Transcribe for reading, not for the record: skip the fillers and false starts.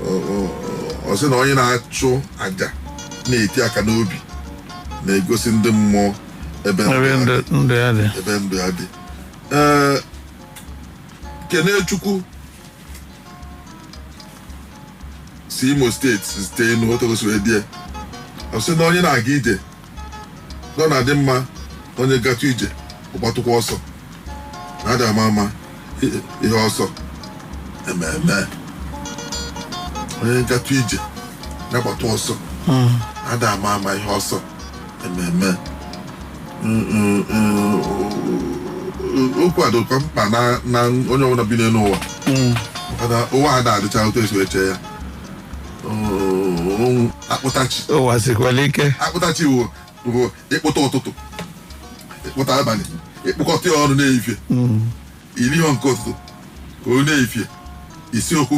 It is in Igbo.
Ọ sị na onye na-achụ àjà na-eti aka n'obi na-egosi ndị mmụọ ebe ndụ ebe ya ndụ dị. Ndụ ya dị. Ebe ndụ ya dị. Ee, Kenechukwu si Imo Steeti zite enu otogosi wee die. Ọ sị na onye na-aga ije na ọ na-adị mma onye gatụ ije ọgbatụkwa ọsọ, na-adị ama ama ihe ọsọ ememe. Onye gatụ ije na-agbata ọsọ, na-adị ama ama ihe ọsọ ememe. Okwu a dịkwa mkpa na onye ọbụla bi n'elu ụwa, maka na ụwa a na-adịcha otu esi wee chee ya. Akpụtachi. Ụwa sikwara ike. Akpụtachi bụ ịkpụta ụtụtụ, ịkpụta abalị, ịkpụkọta ya ọnụ n'ehihie. Iri ihe nke ụtụtụ, o n'ehihie isi okwu.